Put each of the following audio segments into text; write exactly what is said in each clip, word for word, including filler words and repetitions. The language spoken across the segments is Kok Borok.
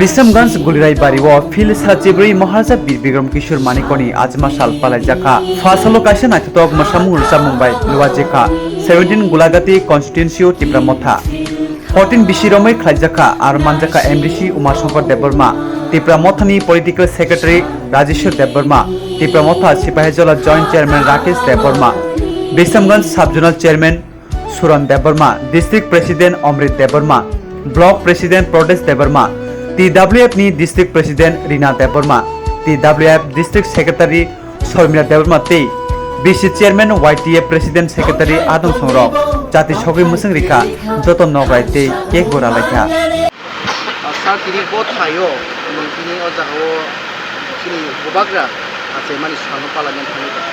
Bisramganj Gulirai bari o phil sara chibrwi Maharaja Bir Bikram Kishore Manikoni ajima sal palaijakha. Pha salo kaisa naithothok mwsamung rwchapmung bai luajikha. Seventeen Gulagati constituency o Tipra Motha. Fourteen bisi romwi khlaijakha ar manjakha M D C Uma Shankar Debbarma, Tipra Mothani political secretary Rajeshwar Debbarma, Tipra Motha Sipahijola joint chairman Rakesh Debbarma, Bisramganj sub zonal chairman Suran Debbarma, District President Amrit Debbarma, Block President Pradesh Debbarma, T W F ni District President Rina Debbarma, T W F District Secretary Sormila Debbarma tei B C Chairman Y T F President Secretary Adam Songrok jati sogwi mwswng rikha, joto nograi tei cake bo ralaikha. Sir, tini bo thaio, tini o jagao chini bubagra achaimani salno palaiman thangwi tongo.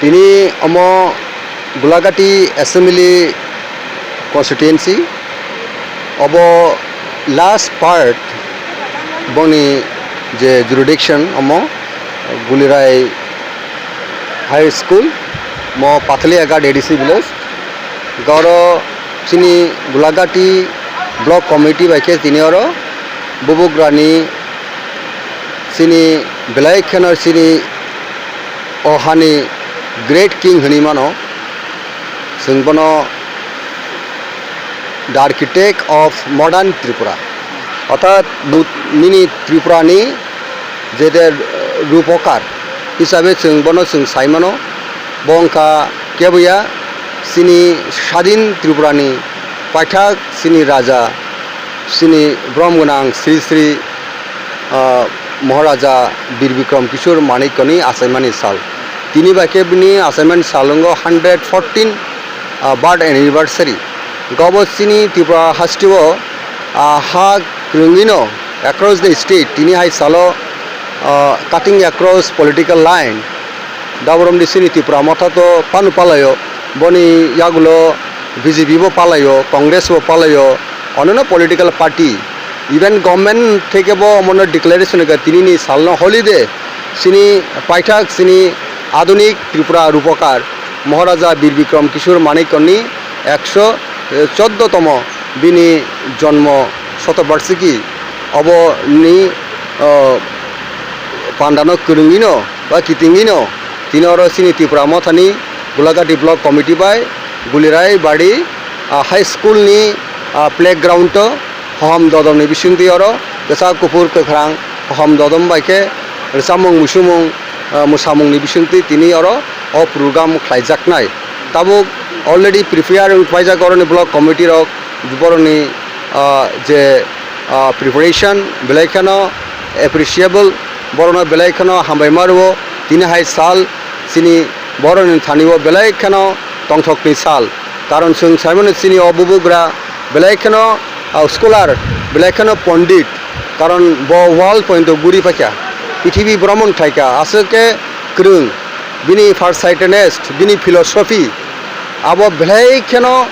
Tini omo Gulagati Assembly Constituency, obo last part boni je jurisdiction omo Gulirai High School, mo Pathaliaghat A D C village. Goro chini Gulagati Block Committee bai khe tini oro bubugrani chini belai kheno chini o hani great king hwnwi mano. Chwng bono the architect of modern Tripura, orthat bu-, nini Tripura ni je de rupokar hisabe chwng bono chwng sai mano. Bo wngkha keboya chini sadin Tripura ni paithak chini raja, chini borom gwnang Sri Sri, ah, Maharaja Bir Bikram Kishore Manikya ni achaimani sal. Tini bai khe bini achaimani sal wngo hundred fourteen, ah, birth anniversary. Gobo chini Tripura hasteo, ah, ha kwrwngwi no across the state tini hai salo, ah, cutting across political line. Daborom di chini Tipra Motha to panu palaio, boni yagulo B J P bo palaio, Congress bo palaio, onno political party, even government theke bo omono declaration ka tini ni salno holiday, chini paithak chini adunik Tripura rupokar Maharaja Bir Bikram Kishore Manikya ni ekso choddo tomo bini jonmo sotobarshiki, obo ni, o, pandano kwrwngwino ba kitingwino tini oro chini Tipra Mothani Gulagati Block Committee bai Gulirai Bari, ah, High School ni, ah, playground o hohom dodom ni bisingtwi oro kwchak kuphur kwkhrang hohom dodom bai khe rwchapmung musumung, ah, mwsamung ni bisingtwi tini oro o program khlaijaknai. Tabuk already prepare wng paijak oroni Block Committee rok, boroni, ah, je, ah, preparation belai kheno appreciable, borokno belai kheno hambai ma rwo. Tini hai sal chini borokni thani o belai kheno tongthokni sal, karon chwng sai mano chini o bubugra belai kheno, ah, scholar, belai kheno pondit, karon bo world point o guri paikha, prithibi bhromon khlaikha, aswk khe kwrwng, bini persuasiveness, bini philosophy, abo belai kheno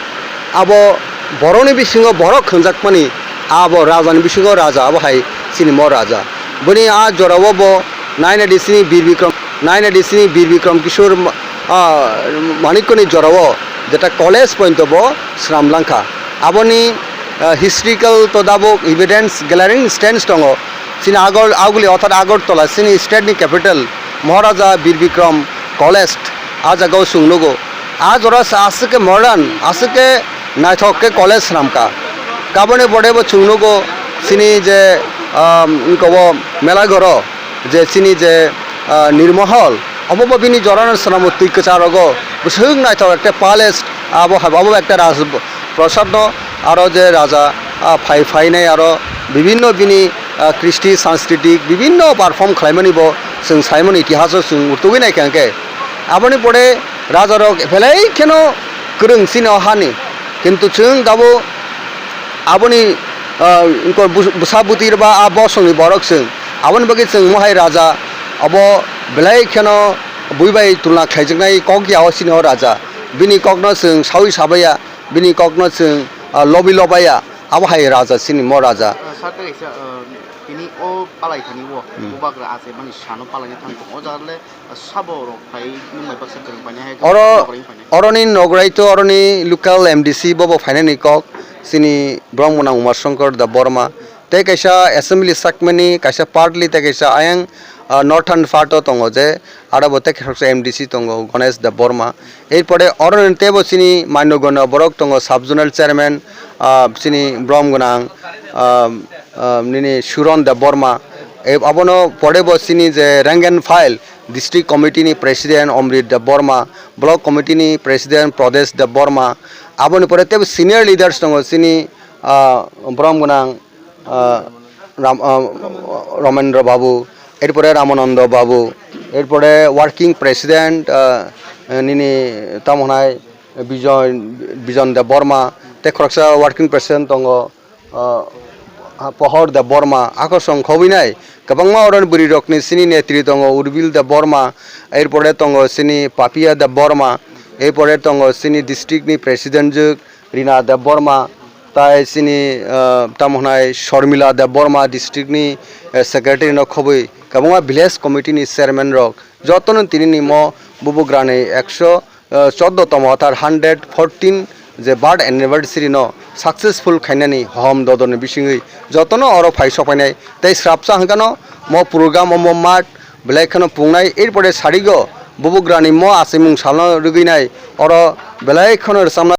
abo borokni bisingo borok khwnjakmani, abo rajani bisingo raja, abo hai chini mo raja. Bini a jorao bo naina di chini Bir Bikram, naina di chini Bir Bikram Kishore, ah, Manikyani jorao jeta college pointo bo swnam langkha. Aboni, ah, historical to dabok evidence gathering stage tongo. Chini Agor-, Aguli orthat Agartala, chini state ni capital, Maharaja Bir Bikram College, a jagao chwng nugo. A jora se aswk khe modern, aswk khe naithok khe college swnamkha. Kaboni bode bo chwng nugo, chini je, um, wngkha o Melagoro, je chini je, ah, Nirmahal, obo bo bini jorano swnamo twi kwchar rogo. Bwswk naithok ekta palace, abo hai, abo ekta raj-, prasad no, aro je raja, ah, phai phainai aro bibinno bini, ah, kristi sanskritik bibinno perform khlaimani bo chwng saimani itihaso chwng urtugwi naikha hwnkhe. Aboni pore rajarok belai kheno kwrwng chini o hani, kintu chwng tabuk aboni, ah, wngkha bwsa bwtwi ba a bosongni borok chwng. Aboni bagwi chwng mohai raja obo belai kheno bui bai tulna khlaijaknai kok ya o chini o raja. Bini kokno chwng saui sabaiya, bini kokno chwng, ah, lobi lobaiya, abo hai raja chini mo raja. Ah, sir, tei kaisa, ah, tini o palai thani o Hmm. bubagra achaimani sano palaina thang tongo. O jaga le, ah, sabo rok phai nwng bai baksa kwrwng painai hai Oro, nokrai phai nai. Oroni nograi to oroni local M D C bobo phainani kok chini borom gwnang Uma Shankar Debbarma. Tei kaisa assembly segment ni kaisa partly tei kaisa ayang, ah, northern part o tongo je, aro bo tei khoroksa M D C tongo Ganesh Debbarma. Erpore oro ni teibo chini mano gono borok tongo sub zonal chairman, ah, chini brom gwnang, ah, ah, nini Suron Debbarma. E, abono pore bo chini je rank and file district committee ni president Omrit Debbarma, block committee ni president Pradesh Debbarma. Aboni pore teibo senior leaders tongo chini, ah, brom gwnang, ah, Ram-, ah, Ramendra Babu, erpore Ramananda Babu, erpore working president, ah, nini tamo hwnai Bijoy, Bijon Debbarma, tei khoroksa working president tongo, ah, Pohor Debbarma, akosong khobinai kwbangma oroni bwrwi rokni chini netri tongo Urbil Debbarma, erpore tongo chini Papia Debbarma, erpore tongo chini district ni president jwk, Rina Debbarma, tai chini, ah, tamo hwnai Shormila Debbarma district ni, eh, secretary no khobwi kwbangma village committee ni chairman rok jotono tini ni mo bubugrani ekso, eh, choddo tomo athar hundred fourteen je birth anniversary no successful khainani hom dodorni bisingwi jotono oro phai sokpainai tei srapsa hwnkano mo program omo mat belai kheno pungnai, erpore sarigo bubugrani mo achimung salno rwgwinai oro belai kheno rwchapna.